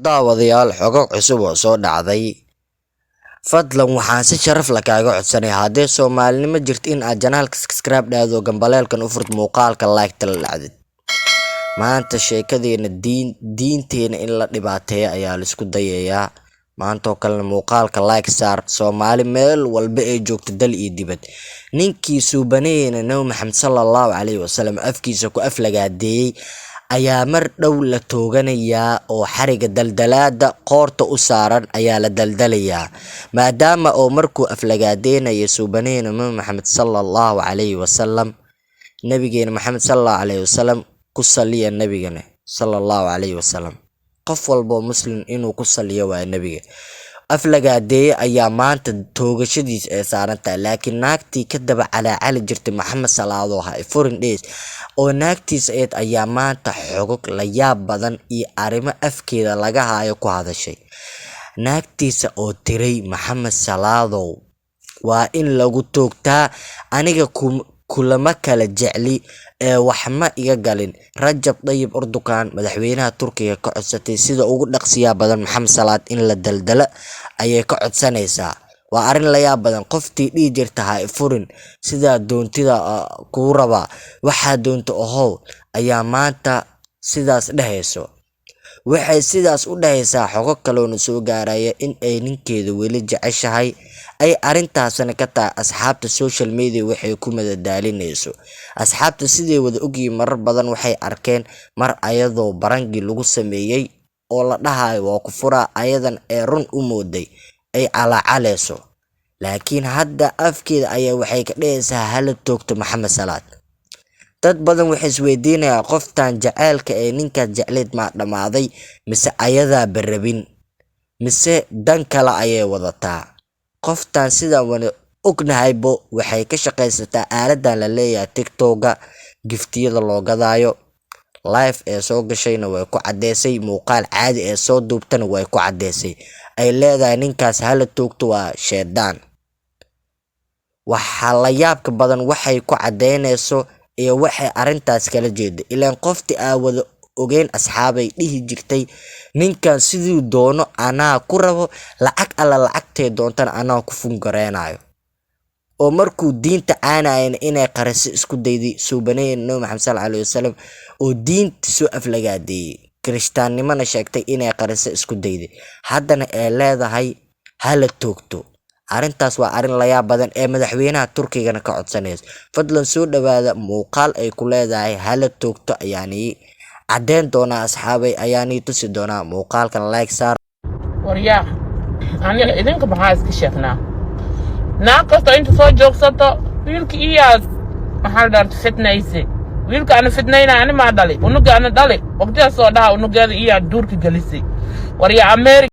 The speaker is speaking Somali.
Daawadayaal, xogog cusub oo soo dhacday. Fadlan waxaan si sharaf leh kaaga codsanayaa, haddii Soomaalinimo jirto, in aad channelka subscribe dhahdo, gambaleelkan u furto, muuqaalka like la dhacdid. Maanta sheekadeena diin, diinteena in la dhibaateeyo ayaa la isku dayayaa. Maanta oo kalena muuqaalka like saar, Soomaali meel walba ay joogto, dal iyo dibad. Ninkii suubaneena Nabi Maxamed sallallahu alayhi wasallam afkiisa ku aflagaadeeyay ayaa mar dhow la tooganayaa, oo xariga daldalaada qoorta u saaran ayaa la daldalayaa, maadaama oo markuu aflagaadeynaya suubaneena Nabi Maxamed sallallahu alayhi wasallam, nabigeena Maxamed sallallahu alayhi wasallam. Ku saliya nabigana sallallahu alayhi wasallam. Qof walbo muslim inuu ku saliyo waa nabiga. Aflagaadeeye ayaa maanta toogashadiis ay saaran tahay, laakiin naagtii ka daba calaacali jirtay "Maxamed Salaado ha furin" dhees oo naagtiisa eed ayaa maanta xogog la yaab badan iyo arrimo afkeeda laga hayo ku hadashay. Naagtiisa oo tiray, "Maxamed Salaadow waa in lagu toogtaa, aniga kulama kala jecli ee wax ma iga galin." Rajab Tayyip Erdogan, madaxweynaha Turkiga, ka codsatay sida ugu dhaqsiyaha badan Maxamed Salaad in la daldala ayay ka codsanaysaa. Waa arrin la yaab badan. Qoftii dhihi jirta "Ha furin, sidaa doontida kuu rabaa, waxaa doonta ohow" ayaa maanta sidaas dhehayso. Waxay sidaas u dhehaysaa, xogo kaloona soo gaaraya, in ay ninkeeda weli jeceshahay, ay arrintaasna ka tahay asxaabta social media waxay ku madadaalinayso. Asxaabta siday wada ogyihiin, marar badan waxay arkeen mar ayadoo prank lagu sameeyey oo la dhahayo "Waa ku furaa", ayadan ee run u mooday, ay calaacalayso. Laakiin hadda afkeeda ayaa waxay ka dhehaysaa "Hala toogto Maxamed Salaad". Dad badan waxay isweydiinayaan, qoftan jaceylka ee ninkaas jecleyd maa dhammaaday, mise ayadaaba rabin, mise dan kale ayay wadataa? Qoftan sidaan wada ognahaybo, waxay ka shaqaysataa aaladan la leeyahay TikToka, giftiyada loo gadaayo. Live ee soo gashayna way ku caddeysay, muuqaal caadi ee soo duubtana way ku caddeysay, ay leedahay "Ninkaas hala toogto, waa shaydaan". Waxaa la yaabka badan waxay ku caddeynayso iyo waxay arrintaas kala jeedo. Ilaan qoftii aa wada ogeyn, asxaabay, dhihi jirtay "Ninkan siduu doono anaa ku rabo, lacag alla lacagtay doontana anaa ku fungareynayo", oo markuu diinta caanayana inay qariso isku dayday suubanayeen Nabi Maxamed sal alayhi wasalam, oo diinta soo aflagaadeeyey, kirishtaannimana sheegtay, inay qariso isku dayday, haddana ee leedahay "Hala toogto". Arrintaas waa arrin layaab badan ee madaxweynaha Turkigana ka codsanayso. Fadlan soo dhawaada, muuqaal ay ku leedahay "Hala toogto" ayaanii caddeyn doonaa, asxaabay, ayaanii tusi doonaa. Muuqaalkan like saar. Waryaa, aniga idinka maxaa iska sheegnaa? Naag kasta inta soo joogsato, wiilka iyaas maxaa la dhaarta fitnayse, wiilka ana fitnayna, ani maa dhali, unuga ana dhali, waqtidaas soo dhaha unugeeda iyaa duurka gelisay. Waryaa, America.